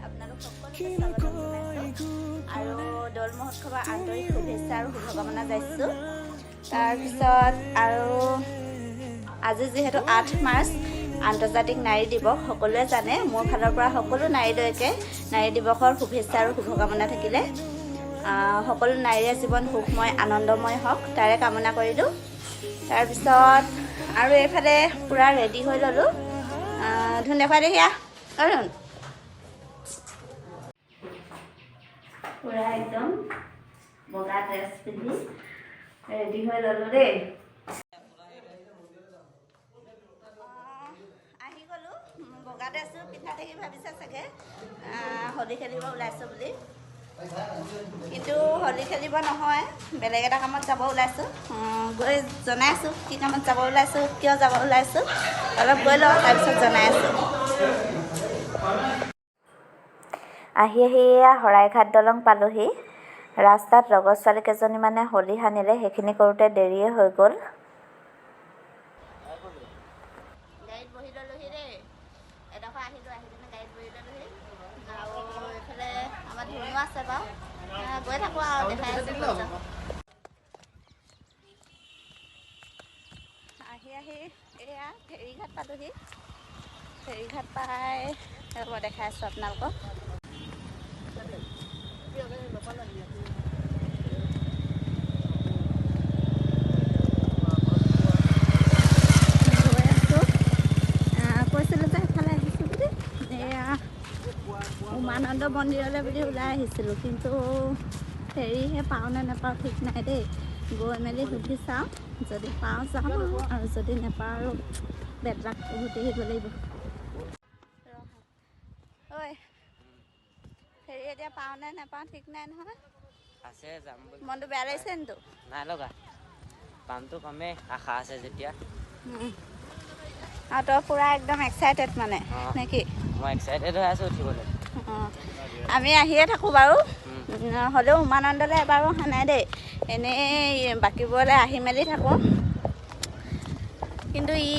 আপোনালোক সকলোকে স্বাগতম জনাইছোঁ আৰু দৌল মহোৎসৱৰ আন্তৰিক শুভেচ্ছা আৰু শুভকামনা যাচিছোঁ। তাৰপিছত আৰু আজি যিহেতু 8 মাৰ্চ, আন্তৰ্জাতিক নাৰী দিৱস, সকলোৱে জানে। মোৰ ফালৰ পৰা সকলো নাৰীলৈকে নাৰী দিৱসৰ শুভেচ্ছা আৰু শুভকামনা থাকিলে। সকলো নাৰীৰে জীৱন সুখময়, আনন্দময় হওক, তাৰে কামনা কৰিলোঁ। তাৰপিছত আৰু এইফালে পূৰা ৰেডি হৈ ল'লোঁ। ধুন, দেখুৱাই দেখিয়া। অ ধুন, পূৰা একদম বগা ড্ৰেছ পিন্ধি ৰেডি হৈ ল'লোঁ দেই। আহি গ'লোঁ। বগা ড্ৰেছটো পিন্ধা দেখি ভাবিছে চাগে হোলী খেলিব ওলাইছোঁ বুলি, কিন্তু হোলী খেলিব নহয়, বেলেগ এটা কামত যাব ওলাইছোঁ। গৈ জনাই আছোঁ কি কামত যাব ওলাইছোঁ, কিয় যাব ওলাইছোঁ। অলপ গৈ লওঁ, তাৰপিছত জনাই আছোঁ। আহি আহি এয়া শৰাইঘাট দলং পালোহি। ৰাস্তাত লগৰ ছোৱালী কেইজনীমানে হোলী সানিলে, সেইখিনি কৰোঁতে দেৰিয়ে হৈ গ'ল। গাড়ীত বহি ল'লোহি দেই। এডোখৰ আহিলোঁ, আহি কিনে গাড়ীত বহি ল'লোহি। আৰু এইফালে আমাৰ ধুনু আছে বাৰু। গৈ থাকোঁ আৰু দেখাই আছোঁ ক'ত যাওঁ। আহি আহি এয়া ফেৰীঘাট পালোহি। ফেৰীঘাট পাই ৰ'ব, দেখাই আছোঁ আপোনালোকক। গৈ আছোঁ। কৈছিলোঁ যে এফালে আহিছোঁ বুলি, এয়া উমানন্দ মন্দিৰলৈ বুলি ওলাই আহিছিলোঁ, কিন্তু ফেৰীহে পাওঁ নে নাপাওঁ ঠিক নাই দেই। গৈ মেলি সুধি চাওঁ, যদি পাওঁ যাম আৰু যদি নাপাওঁ আৰু বেদলাক, উভতি আহিব লাগিব। ঐ, ফেৰী এতিয়া পাওঁ নে নাপাওঁ ঠিক নাই নহয়। আছে, যাম বুলি। মনটো বেয়া লাগিছে নি তোৰ? নাই লগা। পামটো পামেই, আশা আছে যেতিয়া। আৰু তই পূৰা একদম এক্সাইটেড মানে? অঁ। নেকি? মই এক্সাইটেড হৈ আছোঁ উঠিবলৈ। অঁ, আমি আহিয়ে থাকোঁ বাৰু, হ'লেও উমানন্দলৈ এবাৰো অহা নাই দেই। এনেই বাকীবোৰলৈ আহি মেলি থাকোঁ, কিন্তু ই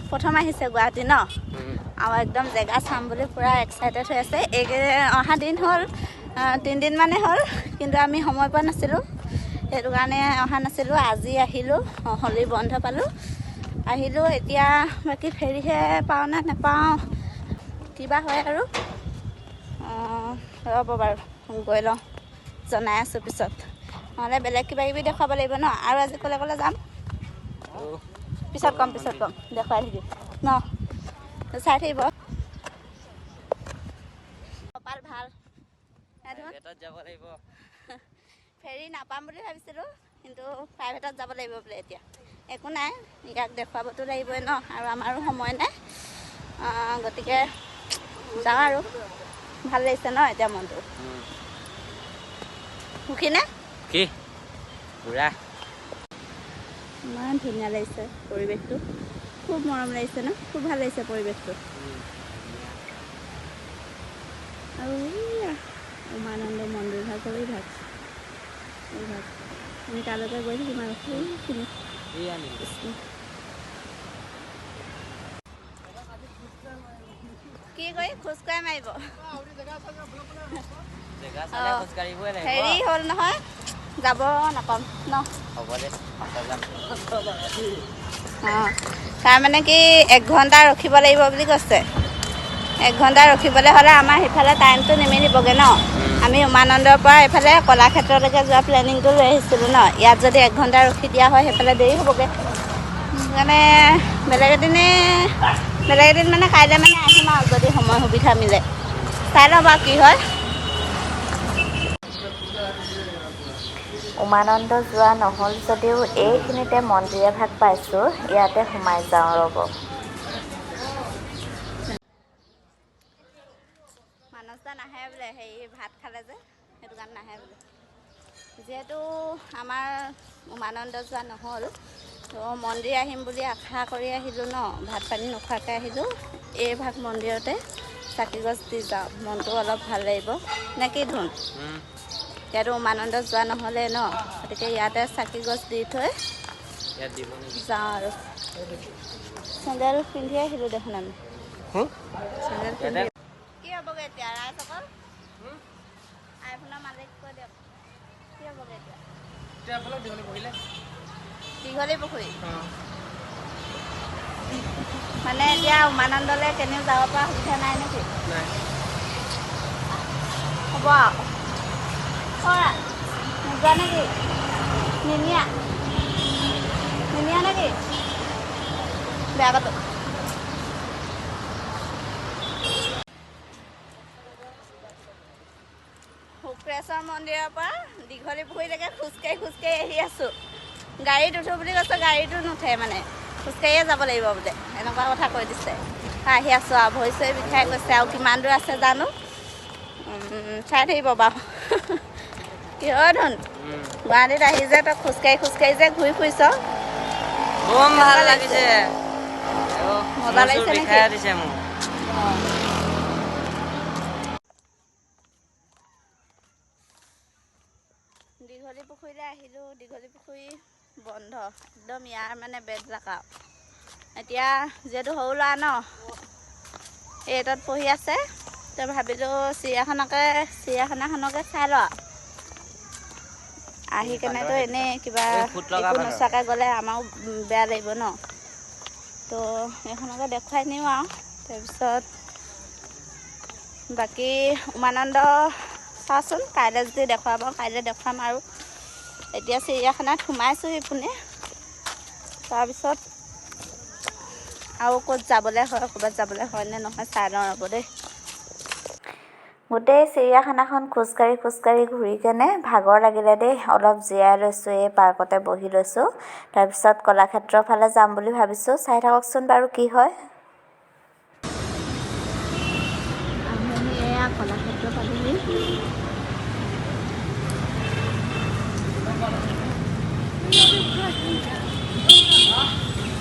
প্ৰথম আহিছে গুৱাহাটী ন? আৰু একদম জেগা চাম বুলি পূৰা এক্সাইটেড হৈ আছে। এইকেইদিন অহা দিন হ'ল, 3 দিনমানেই হ'ল, কিন্তু আমি সময় পোৱা নাছিলোঁ, সেইটো কাৰণে অহা নাছিলোঁ। আজি আহিলোঁ, হোলী বন্ধ পালোঁ, আহিলোঁ। এতিয়া বাকী ফেৰীহে পাওঁ নে নাপাওঁ, কিবা হয় আৰু। ৰ'ব বাৰু, গৈ লওঁ, জনাই আছোঁ পিছত। নহ'লে বেলেগ কিবা কিবি দেখুৱাব লাগিব ন। আৰু আজি ক'লে ক'লে যাম? আৰু পিছত ক'ম, পিছত ক'ম, দেখুৱাই থাকিম ন, চাই থাকিব। কপাল ভাল হে ধুন? প্ৰাইভেটত যাব লাগিব। ফেৰী নাপাম বুলি ভাবিছিলোঁ, কিন্তু প্ৰাইভেটত যাব লাগিব বোলে। এতিয়া একো নাই, ইয়াক দেখুৱাবতো লাগিবই ন, আৰু আমাৰো সময় নাই। গতিকে যাওঁ আৰু। ভাল লাগিছে ন এতিয়া মনটো? সুখী নে? কি পুৰা। ইমান ধুনীয়া লাগিছে পৰিৱেশটো, খুব মৰম লাগিছে ন, খুব ভাল লাগিছে পৰিৱেশটো। আৰু এইয়া উমানন্দ মন্দিৰ ভাগ, এইভাগ এইভাগ আমি তালৈকে গৈ থাকিম আৰু সেইখিনি। এইয়া নেকি? কৃষ্ণ, কি কৰি খোজকঢ়াই মাৰিব? জেগা চালে খোজকাঢ়িবই লাগিব। হেৰি হ'ল নহয়, যাব নাপাম ন। হ'ব দে, পাছত যাম। অঁ, তাৰমানে কি, এক ঘণ্টা ৰখিব লাগিব বুলি কৈছে। এক ঘণ্টা ৰখিবলৈ হ'লে আমাৰ সিফালে টাইমটো নিমিলিবগৈ ন। আমি উমানন্দৰ পৰা এইফালে কলাক্ষেত্ৰলৈকে যোৱা প্লেনিংটো লৈ আহিছিলোঁ ন। ইয়াত যদি এক ঘণ্টা ৰখি দিয়া হয়, সেইফালে দেৰি হ'বগৈ। সেইকাৰণে বেলেগ এদিনে, বেলেগ এদিন মানে কাইলৈ মানে আহিম আৰু, যদি সময় সুবিধা মিলে। চাই লওঁ বাৰু কি হয়। উমানন্দ যোৱা নহ'ল যদিও এইখিনিতে মন্দিৰ এভাগ পাইছোঁ, ইয়াতে সোমাই যাওঁ ৰ'ব। মানস দা নাহে বোলে, হেৰি ভাত খালে যে, সেইটো কাৰণে নাহে বোলে। যিহেতু আমাৰ উমানন্দ যোৱা নহ'ল, তো মন্দিৰ আহিম বুলি আশা কৰি আহিলোঁ ন, ভাত পানী নোখোৱাকৈ আহিলোঁ। এই ভাগ মন্দিৰতে চাকি গছ দি যাওঁ, মনটো অলপ ভাল লাগিব নে কি ধুন? এতিয়াতো উমানন্দ যোৱা নহ'লে ন, গতিকে ইয়াতে চাকি গছ দি থৈ ইয়াত দিব নেকি? যাওঁ। আৰু চেণ্ডেল পিন্ধি আহিলোঁ দেখোন আমি। চেণ্ডেল ইয়াতে পিন্ধি কি হ'বগৈ এতিয়া ৰাইজসকল? আইফোনৰ মালিক, কৈ দিয়ক, কি হ'বগৈ এতিয়া? দীঘলী পুখুৰী। মানে এতিয়া উমানন্দলৈ কেনেও যাব পৰা সুবিধা নাই নেকি? হ'ব আৰু কৰা নোযোৱা নেকি? নিনিয়া, নিনিয়া নেকি? বেয়া পাতো। শুক্ৰেশ্বৰ মন্দিৰৰ পৰা দীঘলী পুখুৰীলৈকে খোজকাঢ়ি খোজকাঢ়ি আহি আছোঁ। গাড়ীত উঠো বুলি কৈছে, গাড়ীতো নুঠে, মানে খোজকাঢ়িয়ে যাব লাগিব বোলে, এনেকুৱা কথা কৈ দিছে। আহি আছোঁ আৰু ভৰি চৰি বিষাই গৈছে। আৰু কিমান দূৰ আছে জানো, চাই থাকিব বাৰু। কি হয় ধুন, গুৱাহাটীত আহি যে তই খোজকাঢ়ি খোজকাঢ়ি যে ঘূৰি ফুৰিছ? বম ভাল লাগিছে। মজা লাগিছে নেকি? বিষাই দিছে মোক। দীঘলী পুখুৰীলৈ আহিলোঁ। দীঘলী পুখুৰী বন্ধ একদম, ইয়াৰ মানে বেড লাক আৰু। এতিয়া যিহেতু সৰু ল'ৰা ন, এইটত পঢ়ি আছে, তো ভাবিলোঁ চিৰিয়াখানাখনকে চাই লওঁ আৰু। আহি কেনেতো এনেই কিবা এই ফুট লগা একো বান্দৰ। নোচোৱাকৈ গ'লে আমাৰো বেয়া লাগিব ন। তো এইখনকে দেখুৱাই নিওঁ আৰু তাৰপিছত বাকী উমানন্দ চাওঁচোন, কাইলৈ যদি দেখুৱাব কাইলৈ দেখুৱাম। আৰু এতিয়া চিৰিয়াখানাত সোমাইছোঁ ইপিনে, তাৰপিছত আৰু ক'ত যাবলৈ হয়, ক'ৰবাত যাবলৈ হয় নে নহয় চাই লওঁ, ৰ'ব দেই। গোটেই চিৰিয়াখানাখন খোজকাঢ়ি খোজকাঢ়ি ঘূৰি কেনে ভাগৰ লাগিলে দেই। অলপ জিৰাই লৈছোঁ, এই পাৰ্কতে বহি লৈছোঁ। তাৰপিছত কলাক্ষেত্ৰৰ ফালে যাম বুলি ভাবিছোঁ। চাই থাককচোন বাৰু কি হয়। আমি এয়া কলাক্ষেত্ৰ পালোহি।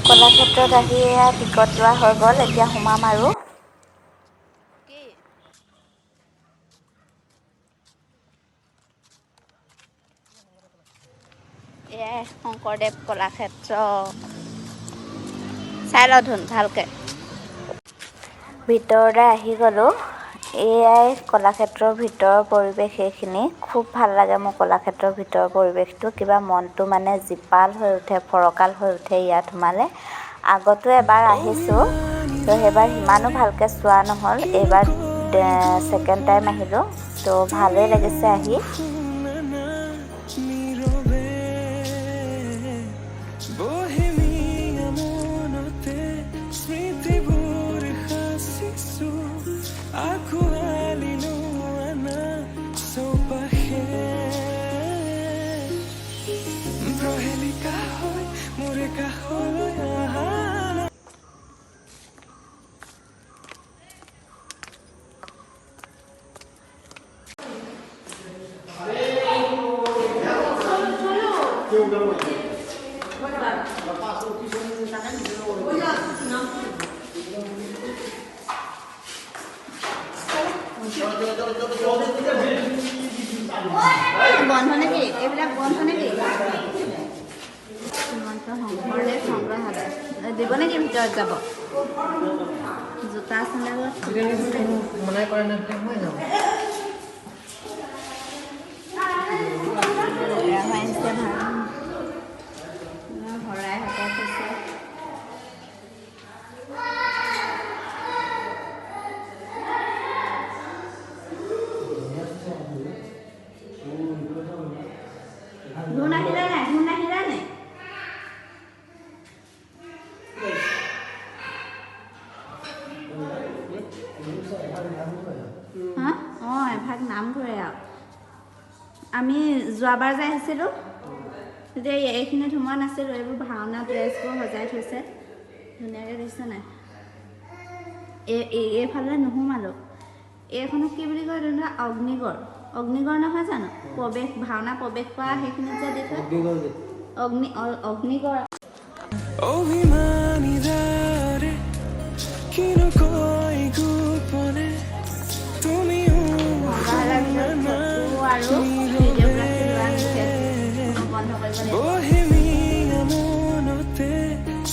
কলাক্ষেত্ৰত আহি এয়া টিকট লোৱা হৈ গ'ল, এতিয়া সোমাম আৰু। কি এয়াই শংকৰদেৱ কলাক্ষেত্ৰ। চাই ল ধুন ভালকে। ভিতৰলৈ আহি গ'লোঁ। এয়াই কলাক্ষেত্ৰৰ ভিতৰৰ পৰিৱেশ এইখিনি। খুব ভাল লাগে মোৰ কলাক্ষেত্ৰৰ ভিতৰৰ পৰিৱেশটো। কিবা মনটো মানে জীপাল হৈ উঠে, ফৰকাল হৈ উঠে ইয়াত সোমালে। আগতো এবাৰ আহিছোঁ, তো সেইবাৰ সিমানো ভালকৈ চোৱা নহ'ল। এইবাৰ ছেকেণ্ড টাইম আহিলোঁ, তো ভালেই লাগিছে আহি। নীৰৱে বহেমীয়া মনতে স্মৃতিবোৰ সাঁচিছো, আঁকোৱালিলো আনা চৌপাশে। প্ৰহেলিকা হৈ মোৰ কাষলৈ আহা। বন্ধ নেকি এইবিলাক? বন্ধ নেকি? শ্ৰীমন্ত শংকৰদেৱ সংগ্ৰহালয় দিব নেকি ভিতৰত যাব? জোতা চেণ্ডেলত মনাই কৰা নাই, সোমাই যাব। লেতেৰা হৈ আহিছে। ভাল শৰাই হাতত থৈছে। ধুন আহিলে নাই? ধুন আহিলে নাই? হা, অঁ, এভাগ নামঘৰে। আৰু আমি যোৱাবাৰ যে আহিছিলোঁ, তেতিয়া এইখিনিত সোমোৱা নাছিলোঁ। এইবোৰ ভাওনা ড্ৰেছবোৰ সজাই থৈছে ধুনীয়াকৈ, দেখিছে নাই? এই এইফালে নোসোমালোঁ। এইখনক কি বুলি কয়? ধুনীয়া অগ্নিগড়, অগ্নিগড় নহয় জানো? প্ৰৱেশ, ভাওনা প্ৰৱেশ কৰা সেইখিনিত যে দি থয় অগ্নিগড়। অভিমানী দৰে কিনো কয় গোপনে তুমিও। সংগ্ৰহালয়ৰ ভিতৰত ফটো আৰু ভিডিঅ'গ্ৰাফী লোৱা নিষেধ, বন্ধ কৰিব লাগিব। বহেমীয়া মনতে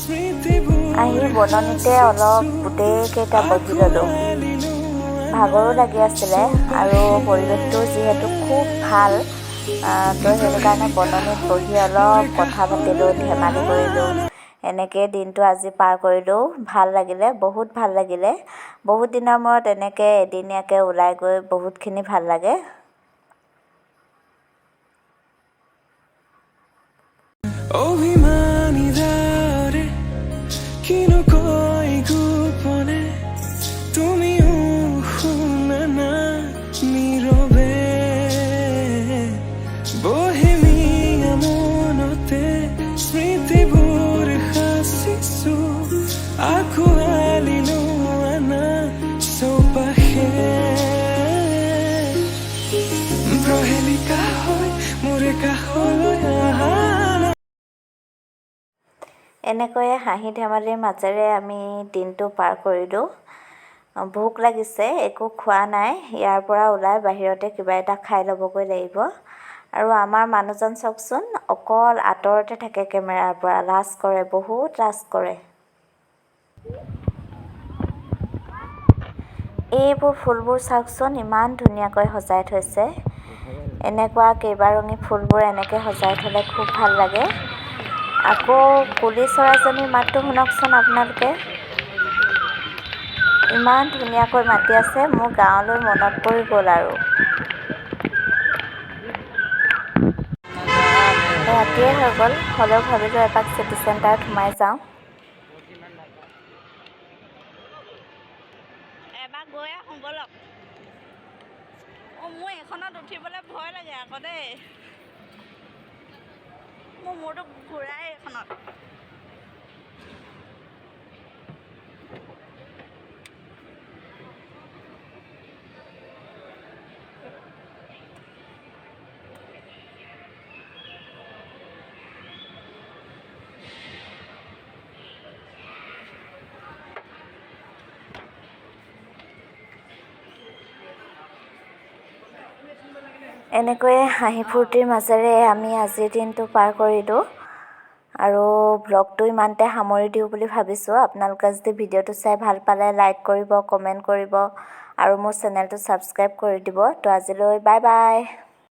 স্মৃতিবোৰ আহি বননিতে অলপ গোটেইকেইটা বহি ল'লোঁ। ভাগৰো লাগি আছিলে আৰু পৰিৱেশটো যিহেতু খুব ভাল, তো সেইটো কাৰণে বননিত বহি অলপ কথা পাতিলোঁ, ধেমালি কৰিলোঁ। এনেকৈয়ে দিনটো আজি পাৰ কৰিলোঁ। ভাল লাগিলে, বহুত ভাল লাগিলে। বহুত দিনৰ মূৰত এনেকৈ এদিনীয়াকৈ ওলাই গৈ বহুতখিনি ভাল লাগে। অভিমানী ডাৱৰে কিনো কয় গোপনে, তুমিও শুনা না নীৰৱে। বহেমীয়া মনতে স্মৃতিবোৰ সাঁচিছো, আঁকোৱালি লোৱা না চৌপাশে। প্ৰহেলিকা হৈ মোৰে কাষলৈ আহা না। এনেকৈয়ে হাঁহি ধেমালিৰ মাজেৰে আমি দিনটো পাৰ কৰিলোঁ। ভোক লাগিছে, একো খোৱা নাই। ইয়াৰ পৰা ওলাই বাহিৰতে কিবা এটা খাই ল'বগৈ লাগিব। আৰু আমাৰ মানুহজন চাওকচোন, অকল আঁতৰতে থাকে কেমেৰাৰ পৰা, লাজ কৰে, বহুত লাজ কৰে। এইবোৰ ফুলবোৰ চাওকচোন, ইমান ধুনীয়াকৈ সজাই থৈছে। এনেকুৱা কেইবাৰঙী ফুলবোৰ এনেকৈ সজাই থ'লে খুব ভাল লাগে। আকৌ কুলি চৰাইজনীৰ মাতটো শুনকচোন আপোনালোকে, ইমান ধুনীয়াকৈ মাতি আছে, মোৰ গাঁৱলৈ মনত পৰি গ'ল। আৰু ৰাতিয়ে হৈ গ'ল, হ'লেও ভাবিলোঁ এপাক চিটি চেণ্টাৰত সোমাই যাওঁ। এবাৰ গৈ আহোঁ ব'লক। অঁ, মোৰ এইখনত উঠিবলৈ ভয় লাগে আকৌ দেই। মোৰ মূৰটো ঘূৰাই এইখনত। এনেকৈয়ে হাঁহি ফূৰ্তিৰ মাজেৰে আমি আজিৰ দিনটো পাৰ কৰিলোঁ আৰু ব্লগটো ইমানতে সামৰি দিওঁ বুলি ভাবিছোঁ। আপোনালোকে যদি ভিডিঅ'টো চাই ভাল পালে লাইক কৰিব, কমেণ্ট কৰিব আৰু মোৰ চেনেলটো ছাবস্ক্ৰাইব কৰি দিব। তো আজিলৈ বাই বাই।